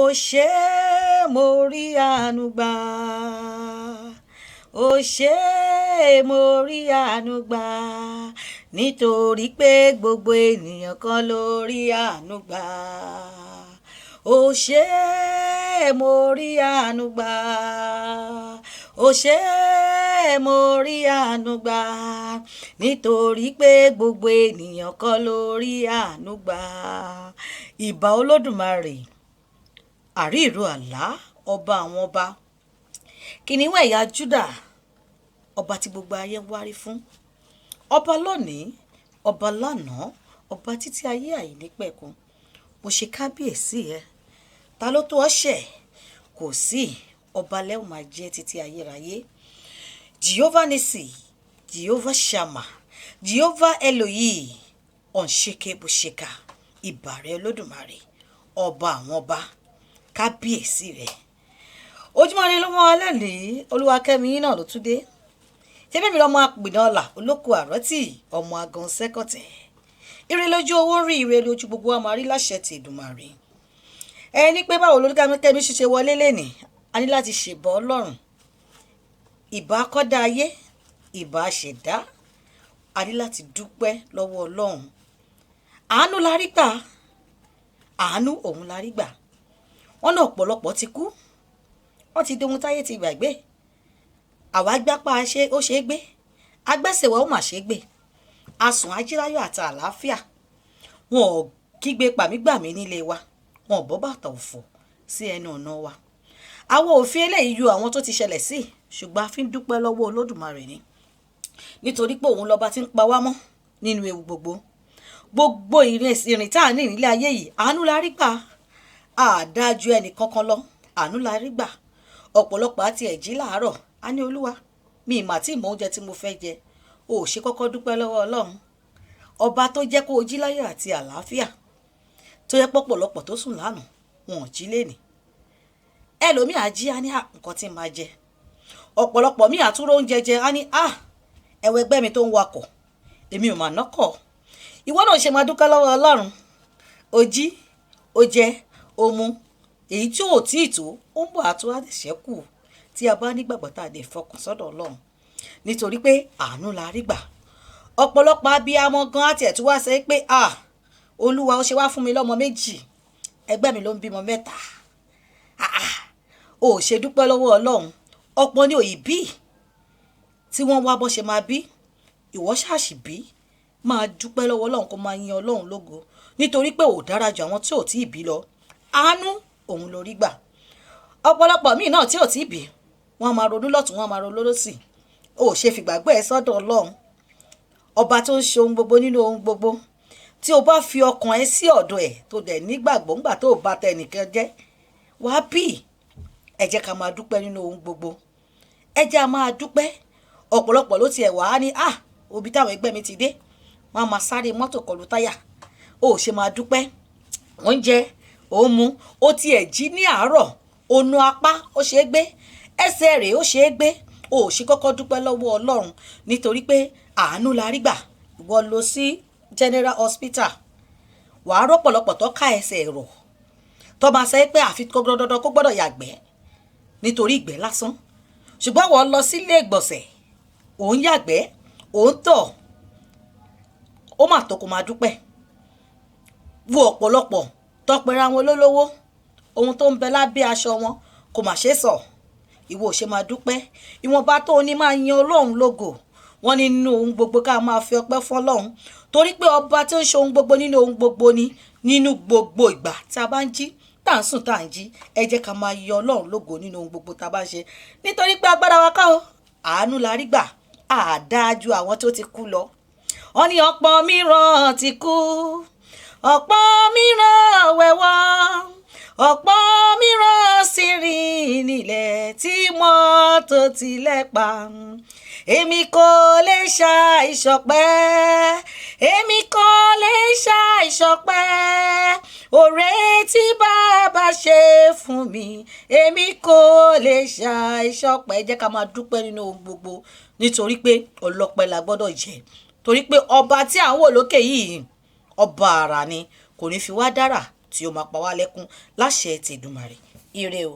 Ó ṣé, mo rí àánú gbà. Ó ṣé, mo rí àánú gbà. Nítorí pé gbogbo ènìyàn kan ló rí àánú gbà. Ó ṣé, mo rí àánú gbà. Ó ṣé, mo rí àánú gbà. Nítorí pé gbogbo ènìyàn kan ló rí àánú gbà. Ìbà Olódùmarè, àrí ìró àlá, ọba àwọn ọba, kìnìún ẹ̀yà Júdà, ọba tí gbogbo ayé ń wárí fún, ọba lónìí, ọba lánàá, ọba títí ayé àìnípẹ̀kun. Mo ṣe kábíyèsí ẹ. Ta ló tó ọ ṣẹ̀? Kò sí. Ọba lẹ́wọ̀n máa jẹ́ títí ayérayé. Jehovah Nissi, Jehovah Shammah, Jehovah Elohi, unshakable shaker. Ìbà rẹ Olódùmarè, ọba àwọn ọba, kábíyèsí rẹ. Ojúmọ́ ire ló mọ́ wa lónìí. Olúwakẹ́mi yín náà ló tún dé. Ṣé bẹ́ẹ̀ mi lọ́mọ apìnà ọ̀la olóko àrọ́tì ọmọ agan sẹ́kọ̀tẹ̀. Ire lójú owó rí, ire lójú gbogbo wa máa rí láṣẹ ti Èdùmàrè. Ẹ ní pé báwo lolúkẹ́mi ṣiṣẹ́ wọlé lénìí? A ní láti ṣèbọ̀ Ọlọ́run. Ìbà kọ́dá ayé, ìbà ṣẹ̀dá. A ní láti dúpẹ́ lọ́wọ́ Ọlọ́run. Àánú la rí gbà. Àánú òun la rí gbà. Wọ́n náà ọ̀pọ̀lọpọ̀ ti kú. Wọ́n ti dohun táyé ti gbàgbé. Àwa gbápá ṣe ó ṣe é gbé. Agbẹ́sẹ̀ wa ó mà ṣe é gbé. Asùn ajíráyọ̀ àti àlàáfíà. Wọn ò kígbe pàmígbàmí nílé wa. Wọn ò bọ́ bàtà ọ̀fọ̀ sí ẹnu ọ̀nà wa. Àwọn òfin eléyìí yọ àwọn tó ti ṣẹlẹ̀ sí, ṣùgbọ́n a fi ń dúpẹ́ lọ́wọ́ Olódùmarè ni. Nítorí pé òun lọ́ba tí ń pa wá mọ́ nínú ewu gbogbo. Gbogbo ìrìn tá à ń rìn nílé ayé yìí, àánú la rí gbà. A dájú ẹnì kankan lọ, àánú la rí gbà. Ọ̀pọ̀lọpọ̀ àti ẹ̀jí láàárọ̀, a ní Olúwa, mi ì mà tí mọ oúnjẹ tí mo fẹ́ jẹ. O ò ṣe kọ́kọ́ dúpẹ́ lọ́wọ́ Ọlọ́run. Ọba tó jẹ́ kó o jí láyọ̀ àti àlàáfíà, tó yẹ pọ̀pọ̀lọpọ̀ tó sùn lánàá, wọn ò jí lénìí. Ẹlòmíì á jí, á ní nǹkan tí ń máa jẹ. Ọ̀pọ̀lọpọ̀ míì àtúrò oúnjẹ jẹ, á ní ẹ̀wọ̀ ẹgbẹ́ mi tó ń wakọ̀, èmi ò mà nọ́kọ̀. Ìwọ náà ṣe máa dúpẹ́ lọ́wọ́ Ọlọ́run. O jí, o jẹ, o mu, èyí tí ò tí ì tó, ó ń bọ̀ àtúwá ṣẹ́kù tí a bá nígbàgbọ́ tá a lè fọkàn sọ́dọ̀ Ọlọ́run. Nítorí pé àánú la rí gbà. Ọ̀pọ̀lọpọ̀ abiyamọ gan àti ẹ̀ tí wá ṣe pé Olúwa, ó ṣe wá fún mi lọ́mọ méjì, ẹgbẹ́ mi ló ń bímọ mẹ́ta. O ò ṣe dúpẹ́ lọ́wọ́ Ọlọ́run. Ọ̀pọ̀ ni òyì bí tí wọ́n wá bọ́ ṣe máa bí. Ìwọ ṣáàṣì bí, máa dúpẹ́ lọ́wọ́ Ọlọ́run, kó máa yin Ọlọ́run lógo. Nítorí pé ò dára ju àwọn tí ò tí ì bí lọ. Àánú òun ló rí gbà. Ọ̀pọ̀lọpọ̀ míì náà tí ò tí ì bí, wọ́n máa ronú lọ́tùn, wọ́n máa ronú lósì. O ò ṣe fìgbàgbọ́ ẹ sọ́dọ̀ Ọlọ́run. Ọba tó ń ṣe ohun gbogbo nínú ohun gbogbo. Tí o bá fi ọkàn ẹ sí ọ̀dọ̀ ẹ̀ tó dẹ̀ nígbàgbọ́ ńgbà tó bá tẹ ẹnìkan jẹ́, wàá bí. Ẹ jẹ́ ká máa dúpẹ́ nínú ohun gbogbo. Ẹ jẹ́ a máa dúpẹ́. Ọ̀pọ̀lọpọ̀ ló tiẹ̀ wá ní òbí táwọn ẹgbẹ́ mi ti dé, wọ́n á máa sáré mọ́tò kọlu táyà. O ò ṣe máa dúpẹ́. Oúnjẹ, ó mu, ó tiẹ̀ jí ní àárọ̀, ó nu apá, ó ṣe é gbé, ẹsẹ̀ rẹ̀ ó ṣe é gbé. O ò ṣe kọ́kọ́ dúpẹ́ lọ́wọ́ Ọlọ́run nítorí pé àánú la rí gbà. Ìwọ lọ sí General Hospital, wàá rọ́pọ̀lọpọ̀ tó ká ẹsẹ̀ rọ̀, tó máa sọ pé àfi kó dandan kó gbọ́dọ̀ yàgbẹ́ nítorí ìgbẹ́ lásán. Ṣùgbọ́n wọ́n lọ sílé ìgbọ̀nsẹ̀, òun yàgbẹ́, òun tọ̀, ó mà tó kó máa dúpẹ́. Wo ọ̀pọ̀lọpọ̀ tọpẹ́ra wọn lólówó, ohun tó ń bẹ lábẹ́ aṣọ wọn kò mà ṣe sọ. Ìwọ ò ṣe máa dúpẹ́. Ìwọ̀nba tó ní máa yan Ọlọ́run lógo. Wọ́n ní nínú ohun gbogbo ká máa fi ọpẹ́ fún Ọlọ́run. Torí pé ọba tí ó ń ṣe ohun gbogbo nínú ohun gbogbo ni nínú gbogbo ìgbà tí a bá ń jí, tá à ń sùn, tá à ń jí. Ẹ jẹ́ ká máa yan Ọlọ́run lógo nínú ohun gbogbo tá a bá ń ṣe. Nítorí pé agbára wa kọ́ o, àánú la rí gbà. Àdájú àwọn tó ti kú lọ. Wọ́n ní ọ̀pọ̀ mìíràn ti kú, ọ̀pọ̀ mìíràn wẹ̀wọ̀, ọ̀pọ̀ mìíràn sì rìn nílẹ̀ tí mọ́tò tilẹ̀ pa. Èmi kò lè ṣàìṣọpẹ́, èmi kò lè ṣàìṣọpẹ́. Oore tí bàbá ṣe fún mi, èmi kò lè ṣàìṣọpẹ́. Jẹ́ ká máa dúpẹ́ nínú ohun gbogbo, nítorí pé ọlọ́pẹ́ la gbọ́dọ̀ jẹ́. Torí pé ọba tí à ń wò lókè yìí, ọba àrà ni, kò ní fi wá dára. tí ó máa pa wá lẹ́kún láṣẹ ti Èdùmàrè. Ire o.